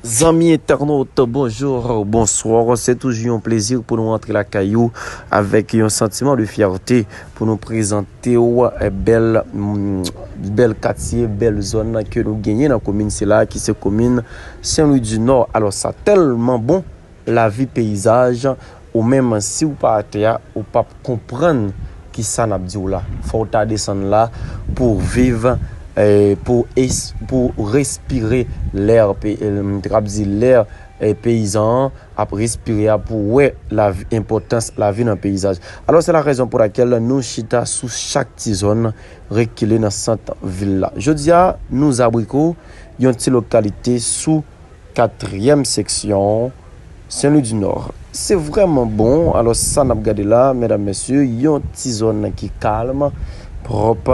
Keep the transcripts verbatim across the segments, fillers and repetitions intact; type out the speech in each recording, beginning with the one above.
Zanmi entènot, bonjou, bonswa. Se toujou yon plezi pou nou antre lakay ou avèk yon santiman de fyète pou nou prezante w, eh, bèl, mm, bèl katye, bèl zòn ke nou genyen nan komin sila ki se komin Sen Lwi di Nò. Alò, sa tèlman bon, lavi, peyizaj, ou menm si w pa atè a, ou p ap konprann ki sa n ap di w la. Fò w ta desann la pou w viv, eh, pou es-, pou w respire lè pe-, eh, m t ap di lè, eh, peyizan an ap respire a, pou w wè lavi, enpòtans lavi nan peyizaj. Alò, se la rezon pou lakèl nou chita sou chak ti zòn rekile nan sant vil la. Jodi a, nou Zabriko, yon ti lokalite sou katriyèm seksyon Sen Lwi di Nò. Se vrèman bon. Alò, sa n ap gade la, medam, mesye, yon ti zòn ki kalm, pwòp,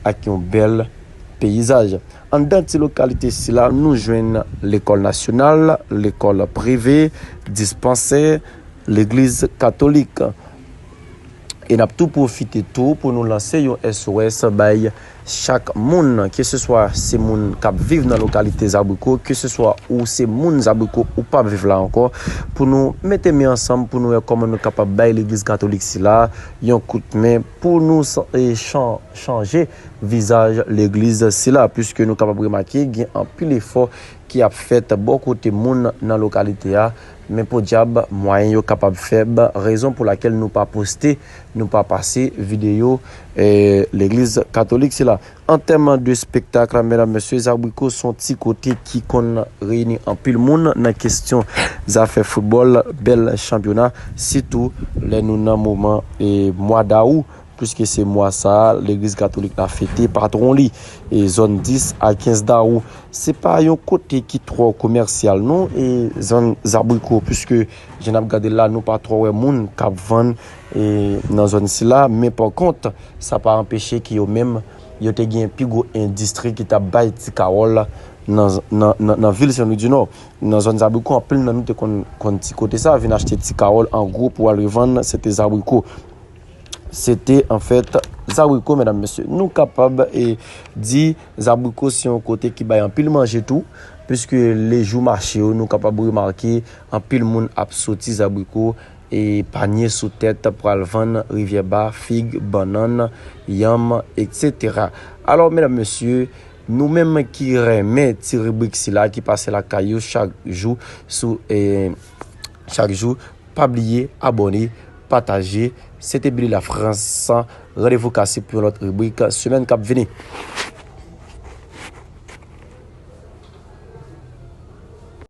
ak yon bèl peyizaj. Anndan ti lokalite sila, nou jwenn lekòl nasyonal, lekòl prive, dispansè, legliz katolik. E n ap tou pwofite tou pou nou lanse yon S O S bay chak moun, keseswa se moun k ap viv nan lokalite Zabriko, keseswa ou se moun Zabriko ou p ap viv la ankò, pou nou mete men ansanm, pou nou wè kòman nou kapab bay legliz katolik sila yon kout men, pou nou sa-, e, chan-, chanje vizaj legliz sila, piske nou kapab remake gen anpil efò ki ap fèt bò kote moun nan lokalite a, men podyab, mwayen yo kapab fèb, rezon pou lakèl nou pa poste, nou pa pase videyo, eh, legliz katolik sila. An tèm de spektak, medam, mesye, Zabriko se yon ti kote ki konn reyini anpil moun nan kesyon zafè foutbòl, bèl chanpyona, sitou lè nou nan moman, eh, mwa dawou, piske se mwa sa a, legliz katolik la fete patwon li, e zòn dis a kenz dawou. Se pa yon kote ki twò komèsyal non, e zòn Zabriko, piske jan n ap gade la, nou pa twò wè moun k ap vann, e nan zòn sila, men pa kont, sa pa anpeche ke yo menm, yo te gen pi gwo endistri ki t ap bay ti kawòl nan, nan, nan, nan vil Sen Lwi di Nò. Nan zòn Zabriko, anpil nan nou te konn, konn ti kote sa, vin achte ti kawòl an gwo pou al revann, se te Zabriko. Se te, anfèt, Zabriko, medam, mesye. Nou kapab, e, di Zabriko se yon kote ki bay anpil manje tou, piske lejou mache yo, nou kapab remake anpil moun ap soti Zabriko, e, panye sou tèt, pral vann Rivyè Ba, fig, bannann, yanm, etsetera. Alò, medam, mesye, nou menm ki renmen ti ribrik sila ki pase lakay yo chak jou sou, e, chak jou, pa bliye abòne, pataje. Se te Billy Lafrans. Randevou kase pou yon lòt ribrik semèn k ap vini.